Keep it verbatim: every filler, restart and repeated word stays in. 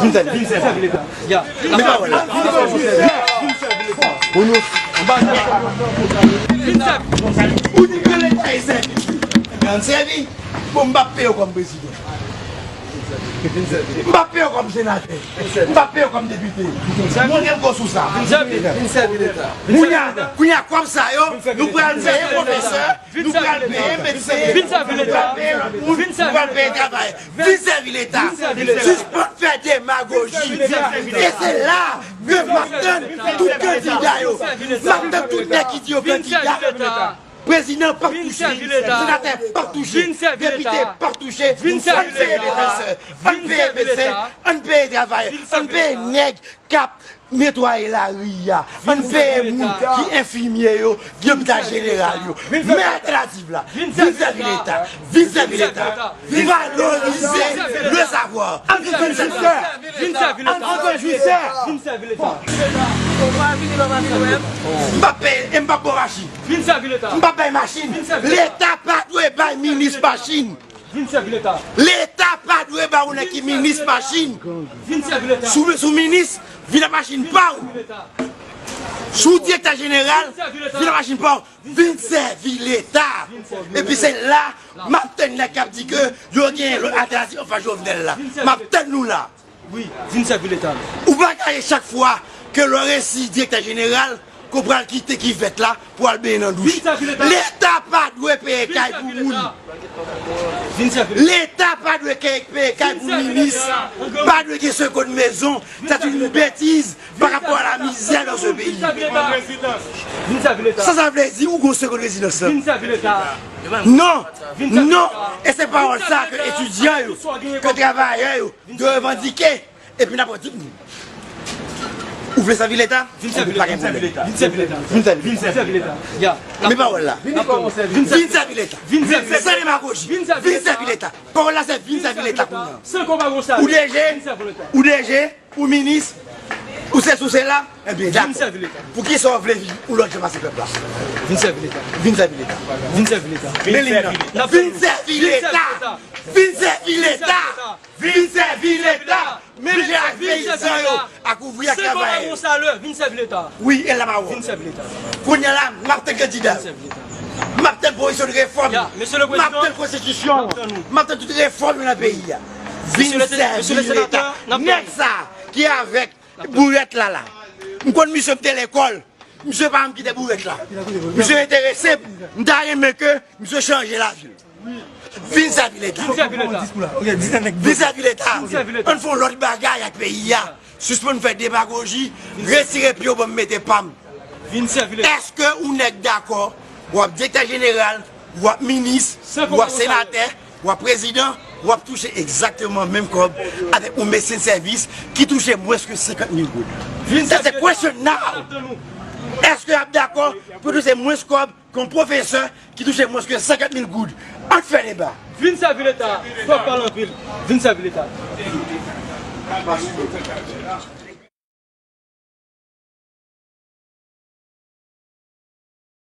Vin sèvi, vin sèvi Leta. Ya. Men pawòl la. Vin sèvi Leta. Vin sèvi Leta. Vin sèvi. Ou di ke Leta e sèvi. Ebyen, ann sèvi. Bon, m p ap peye w kòm prezidan. M p ap peye w kòm senatè. M p ap peye w kòm depite. Mwen gen gwo sou sa. Vin sèvi Leta. Kounye a, kounye a kòb sa yo, nou pral peye pwofesè, nou pral peye medsen, nou pral peye lòt moun, nou pral peye travayè. Vin sèvi Leta. Sispann fè demagoji. E se la ke m ap tann tout kandida yo. M ap tann tout nèg ki di yo kandida. Prezidan p ap touche. Senatè p ap touche. Depite p ap touche. Ann peye pwofesè. Ann peye medsen. Ann peye travayè. Ann peye nèg k ap netwaye lari a. Ann peye moun ki enfimye yo, ki lopital jeneral yo. Men altènativ la. Vin sèvi Leta. Vin sèvi Leta. Vin valorize le savoir. Ann fè jwisè. Vin sèvi Leta. Ann fè jwisè. Vin sèvi Leta. M p ap peye, e m p ap ba w machin. Vin sèvi Leta. M p ap bay machin. Vin sèvi Leta. Leta pa dwe bay minis machin. Vin sèvi Leta. Leta pa dwe ba yon nèg ki minis machin. Vin sèvi Leta. Si w, si w minis, vin ak machin pa w. Si w direktè jeneral, vin ak machin pa w. Vin sèvi Leta. Epi se la, m ap tann nèg k ap di ke yo gen lòt altènativ anfas Jovenel la. M ap tann nou la. Wi, vin sèvi Leta. Ou pa ka ye chak fwa ke lè w resi direktè jeneral, ke w pral kite kivèt la pou w al benyen nan douch. Leta pa dwe peye kay pou moun. Leta pa dwe ke- peye kay pou minis. Pa dwe gen segonn mezon. C'est une bêtise par rapport à la misère dans ce pays. Sa, sa vle di ou gon segonn rezidans la? Non, non. E se pawòl sa ke etidyan yo, ke travayè yo, de revandike, epi n ap wè tout moun. Ou vle sèvi Leta? Vin sèvi Leta. Vin sèvi Leta. Vin sèvi Leta. Vin sèvi Leta. Men pawòl la. Vin sèvi Leta. Vin sèvi Leta. San demagoji. Vin sèvi Leta. Pawòl la se vin sèvi Leta kounye a. Ou D G, ou D G, ou minis, ou sesi ou sela, ebyen dakò. Poukisa w vle viv yon lòt jan pase pèp la? Vin sèvi Leta. Vin sèvi Leta. Vin sèvi Leta. Men liy nan. Vin sèvi Leta. Vin sèvi Leta. Vin sèvi Leta. Menm jan ak peyizan yo, ak ouvriye, ak travayè yo. Vin sèvi Leta. Wi, e la m a wè w. Vin sèvi Leta. Kounye a la, m ap tann kandida. Vin sèvi Leta. M ap tann pwomosyon de refòm. Ya, mesye le prezidan, m ap tann konstitisyon an. M ap tann tout refòm yo nan peyi a. Vin sèvi Leta. Nèg sa ki avèk bourèt la la. M konn misye, m te lekòl. Misye pa janm kite bourèt la. Misye enterese m. M ta renmen ke misye chanje lavi l. Vin sèvi Leta. Vin sèvi Leta. Vin sèvi Leta. Ann fè yon lòt bagay ak peyi a. Sispann fè demagoji. Retire pye w ban m mete pa m. Vin sèvi Leta. Èske yon nèg dakò, w ap direktè jeneral, w ap minis, w ap senatè, w ap prezidan, w ap touche egzakteman menm kòb avèk yon medsen sèvis ki touche mwens ke senkant mil goud? That's the question now. Èske w ap dakò pou touche mwens kòb ke yon pwofesè ki touche mwens ke senkant mil goud? Ann fè deba. Vin sèvi Leta. Fò w pale anpil. Vin sèvi Leta.